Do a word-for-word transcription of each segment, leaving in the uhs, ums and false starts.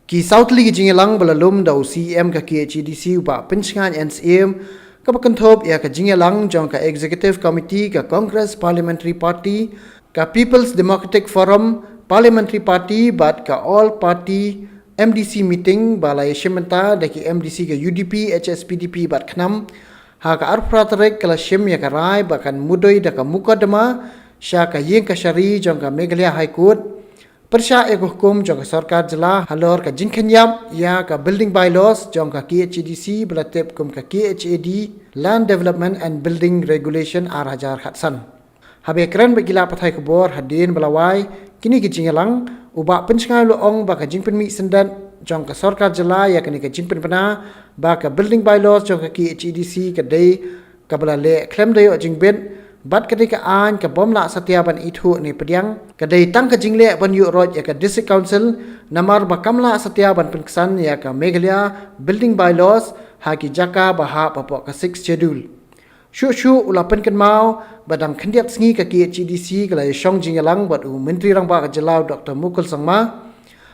Ki saw tylli ki jingïalang ba la lum da u C E M ka K H A D C u Bah Pynshngaiñ N Syiem, kaba kynthup ïa ka jingïalang jong ka Executive Committee ka Congress Parliamentary Party, ka People's Democratic Forum Parliamentary Party bad ka All Party M D C meeting ba la ïashim bynta da ki M D C ka U D P, H S P D P bad KHNAM. Ha ka arphew phra tarik ka la shim ïa ka rai ba kan mudui da ka mukotduma sha ka ïing kashari jong ka Meghalaya High Court pyrshah ïa ka hukum jong ka sorkar jylla halor ka jingkhynñiap ïa ka building bylaws jong ka K H A D C ba la tip kum ka K H A D Land Development and Building Regulation ar hajar khatsan. Haba ïakren bad ki lad pathai khubor hadien ba la wai kine ki jingïalang, u Bah Pynshngaiñ u la ong ba ka jingpynmih syndet jong ka sorkar jylla ïa kane ka jingpynbna ba ka building bylaws jong ka K H A D C ka dei kaba la leh khlem da ïoh jingbit bad ka dei ka aiñ ka bym lah satia ban ithuh ne pdiang, ka dei tang ka jingleh ban ïuh roit ïa ka District Council namar ba kam lah satia ban pynksan ïa ka Meghalaya Building Bylaws ha ki jaka ba hap hapoh ka Sixth Schedule. Shuh shuh u la pynkynmaw ba dang khyndiat sngi ka K H A D C ka la ïashong jingïalang bad u Myntri Rangbah ka jylla u Doctor Mukul Sangma.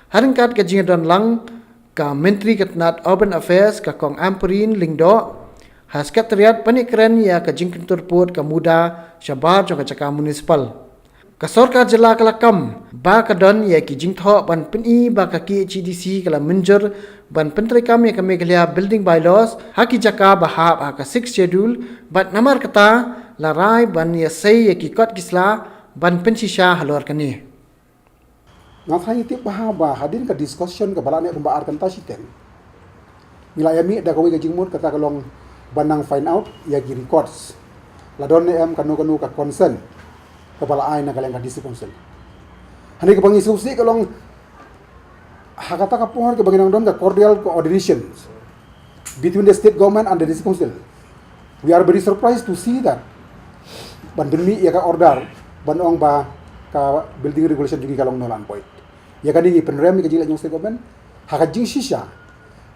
Ha ryngkat ka jingdon lang ka Myntri ka tnat Urban Affairs ka Kong Ampareen Lyngdoh, ha Secretariat ban ïakren ïa ka jingkyntur pud ka MUDA shabar jong ka jaka municipal. Ka sorkar jylla ka la kam ba ka don ïa ki jingthoh ban pyni ba ka K H A D C ka la mynjur ban pyntreikam ïa ka Meghalaya Building Bylaws ha ki jaka ba hap ha ka Sixth Schedule bad namar kata la rai ban ïasei ïa ki kot ki sla ban pynshisha halor kane. Nga tharai ngi tip bha ba hadien ka discussion kaba la neh kumba ar kynta shiteng, ngi la ïa mih da kawei ka jingmut kata ka long ban nang find out ïa ki records la don ne em kano kano ka consent kaba la ai na ka liang ka District Council. Hangne kaba ngi sngewsih ka long ha kata ka por kaba ngi nang don ka cordial coordination between the state government and the District Council. We are very surprised to see that ban pynmih ïa ka order ban ong ba ka building regulation jong ngi ka long null and void. Ïa kane ngi pynrem ïa ka jingleh jong state government. Ha ka jingshisha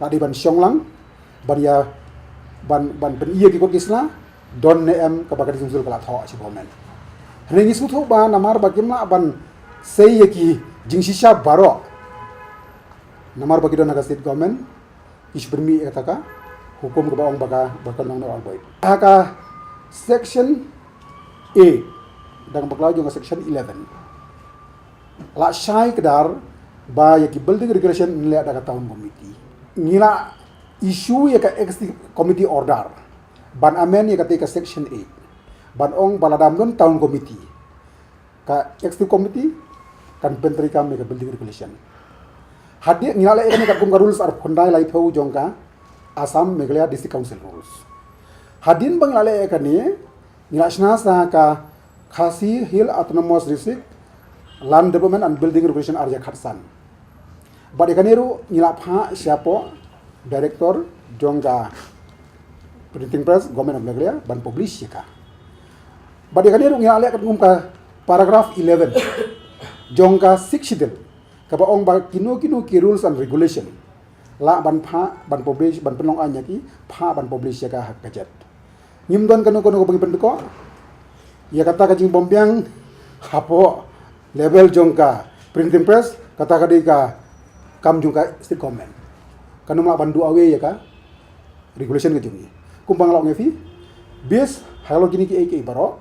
la dei ban shong lang ban ïa ban ban pyni ïa ki kot ki sla don ne em kaba ka District Council ka la thoh sha government. Hangne ngi sngewthuh ba namar ba kim lah ban sei ïa ki jingshisha baroh namar ba ki don ha ka state government, ki shu pynmih ïa kata ka hukum kaba ong ba ka ba ka long null and void. Ha ka section eight, dang bakla jong ka section eleven, la shai kdar ba ïa ki building regulation ngi leh da ka town committee. Ngi la issue ïa ka executive committee order ban amend ïa kata ka section eight ban ong ba lada ym don town committee, ka executive committee kan pyntreikam ïa ka building regulation. Hadien ngi la leh ïa kane katkum ka rules arphew khyndai laiphew jong ka Assam Meghalaya District Council rules. Hadien ba ngi la leh ïa kane ngi la shna sa ka Khasi Hills Autonomous District Land Development and Building Regulation ar hajar khatsan. Bad ïa kane ruh ngi la phah shapoh director jong ka Printing Press, Government of Meghalaya, ban publish ïa ka. Bad ïa kane ruh ngi la leh katkum ka paragraph eleven jong ka Sixth Schedule kaba ong ba kino kino ki rules and regulation lah ban phah ban publish, ban pynlong aiñ ïa ki, phah ban publish ïa ka ha ka gazette. Ngim don kano kano kaba ngi pynpynkhuid ïa kata ka jingbymbiang hapoh level jong ka Printing Press, kata ka dei ka kam jong ka state government. Kan ym lah ban do away ïa ka regulation ka jong ngi. Kumba nga la ong ïa phi, base halor kine kiei kiei baroh,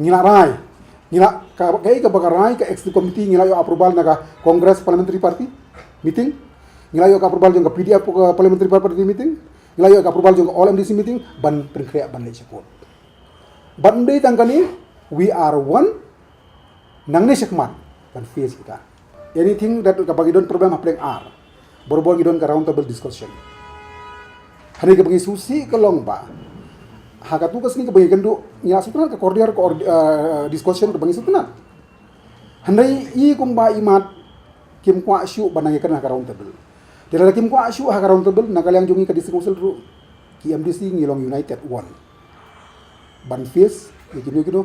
ngi la rai, ngi la ka, kaei kaba ka rai ka executive committee, ngi la ïoh approval na ka Congress Parliamentary Party meeting, ngi la ïoh ka approval jong ka P D F, ka Parliamentary Party meeting, ngi la ïoh ka approval jong ka All M D C meeting ban pynkhreh ban leit sha court. Bad ym dei tang kane, we are one, nangne shakhmat ban face ïa ka. Anything that kaba ngi don problem hapdeng ar, barabor ngi don ka round table discussion. Hangne kaba ngi sngewsih ka long ba ha katu ka sngi kaba ngi kynduh ngi la sngewtynnat ka cordial ka or-, eh, discussion kaba ngi sngewtynnat. Hynrei i kumba i mat kim kwah shuh ban nang ïakren ha ka round table. Te lada kim kwah shuh ha ka round table, na ka liang jong ngi ka District Council ruh, ki M D C ngi long united one ban face ïa kino kino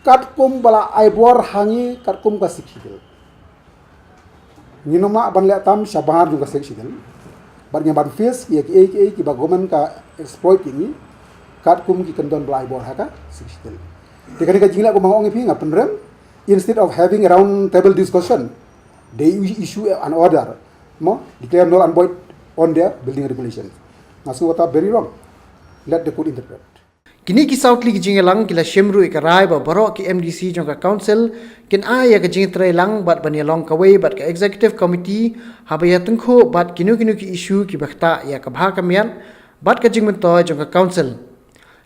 katkum ba la ai bor ha ngi katkum ka Sixth Schedule. Ngin ym lah ban leh tam shabar jong ka Sixth Schedule. Bad ngin ban face ïa kiei kiei kiba government ka exploit ïa ngi katkum ki kyndon ba la ai bor ha ka Sixth Schedule. Te kane ka jingleh kumba nga ong ïa phi, nga pynrem, instead of having a round table discussion, they issue an order Mo, declare null and void on their building regulation. Nga sngew kata very wrong. Let the court interpret. Kine ki saw tylli ki jingïalang ki la shim ruh ïa ka rai ba baroh ki M D C jong ka council kin ai ïa ka jingtreilang bad ban ïalong kawei bad ka executive committee haba ïa tyngkhuh bad kino kino ki issue kiba ktah ïa ka bha ka miat bad ka jingmyntoi jong ka council.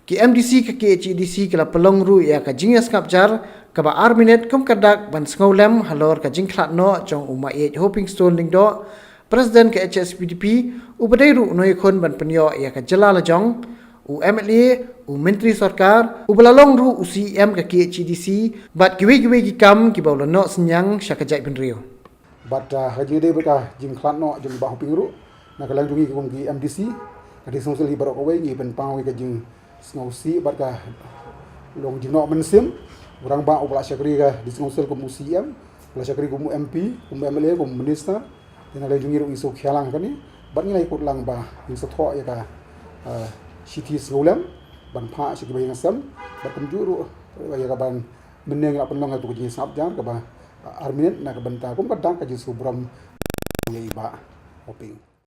Ki M D C ka K H A D C ki la pynlong ruh ïa ka jingïasngap jar kaba ar minit kum ka dak ban sngewlem halor ka jingkhlad noh jong u Maieit Hoping Stone Lyngdoh, President ka H S P D P, uba dei ruh u nongïakhun ban pynïoh ïa ka jylla lajong, u M L A, u Myntri Sorkar, uba la long ruh u C E M ka K H A D C, bad kiwei kiwei ki kam kiba u la noh synñiang sha ka jaitbynriew. Bad, ah, ha ka jingïadei bad ka jingkhlad noh jong i Bah Hoping ruh, na ka liang jong ngi kum ki M D C, ka District Council hi baroh kawei ngi pynpaw ïa ka jingsngewsih bad ka long jingnoh mynsiem. U rangbah uba la shakri ka District Council kum u C E M, uba la shakri kum u M P, kum u M L A, kum u minister. Te na ka liang jong ngi ruh ngi sngewkhia lang ha kane bad ngi la ïakut lang ba ngin sa thoh ïa ka, ah, shithi sngewlem ban phah sha kiba ïeng ha sem bad kumjuh ruh ïa ka ban mynne ngi la pynlong ïa ka jingïasngap jar kaba, ah, ar minit na ka bynta kum ka dak ka jingsngewburom ïa i Bah Hoping.